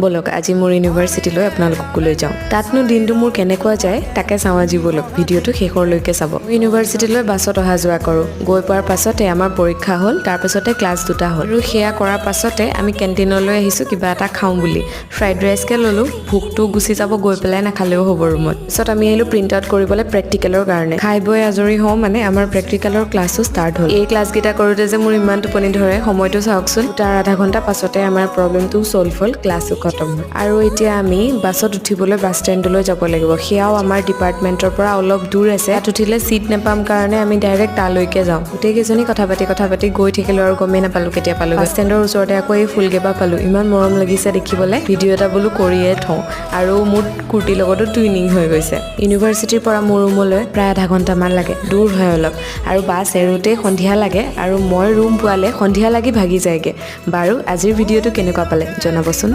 ব'লক, আজি মোৰ ইউনিভাৰ্চিটিলৈ আপোনালোককো লৈ যাওঁ। তাতনো দিনটো মোৰ কেনেকুৱা যায়, তাকে চাওঁ আজি। ব'লক, ভিডিঅ'টো শেষৰলৈকে চাব। ইউনিভাৰ্চিটিলৈ বাছত অহা যোৱা কৰোঁ। গৈ পোৱাৰ পাছতে আমাৰ পৰীক্ষা হ'ল, তাৰপাছতে ক্লাছ দুটা হ'ল আৰু সেয়া কৰাৰ পাছতে আমি কেণ্টিনলৈ আহিছোঁ কিবা এটা খাওঁ বুলি। ফ্ৰাইড ৰাইচকে ল'লোঁ, ভোকটো গুচি যাব গৈ পেলাই, নাখালেও হ'ব ৰুমত। পিছত আমি আহিলোঁ প্ৰিণ্ট আউট কৰিবলৈ প্ৰেক্টিকেলৰ কাৰণে। খাই বৈ আজৰি হওঁ মানে আমাৰ প্ৰেক্টিকেলৰ ক্লাছো ষ্টাৰ্ট হ'ল। এই ক্লাছকেইটা কৰোঁতে যে মোৰ ইমান টোপনি ধৰে। সময়টো চাওকচোন। তাৰ আধা ঘণ্টা পাছতে আমাৰ প্ৰব্লেমটোও ছল্ভ হ'ল, ক্লাছো খতম হ'ল আৰু এতিয়া আমি বাছত উঠিবলৈ বাছ ষ্টেণ্ডলৈ যাব লাগিব। সেয়াও আমাৰ ডিপাৰ্টমেণ্টৰ পৰা অলপ দূৰ আছে। তাত উঠিলে চিট নাপাম কাৰণে আমি ডাইৰেক্ট তালৈকে যাওঁ। গোটেইকেইজনী কথা পাতি কথা পাতি গৈ থাকিলোঁ আৰু গমেই নাপালোঁ কেতিয়া পালোঁ। বাছ ষ্টেণ্ডৰ ওচৰতে আকৌ এই ফুলকেইপাহ পালোঁ। ইমান মৰম লাগিছে দেখিবলৈ। ভিডিঅ' এটা বোলো কৰিয়ে থওঁ আৰু মোৰ কুৰ্তিৰ লগতো টুইনিং হৈ গৈছে। ইউনিভাৰ্চিটিৰ পৰা মোৰ ৰুমলৈ প্ৰায় আধা ঘণ্টামান লাগে, দূৰ হয় অলপ আৰু বাছ এৰোঁতেই সন্ধিয়া লাগে আৰু মই ৰুম পোৱালে সন্ধিয়া লাগি ভাগি যায়গৈ। বাৰু, আজিৰ ভিডিঅ'টো কেনেকুৱা পালে জনাবচোন।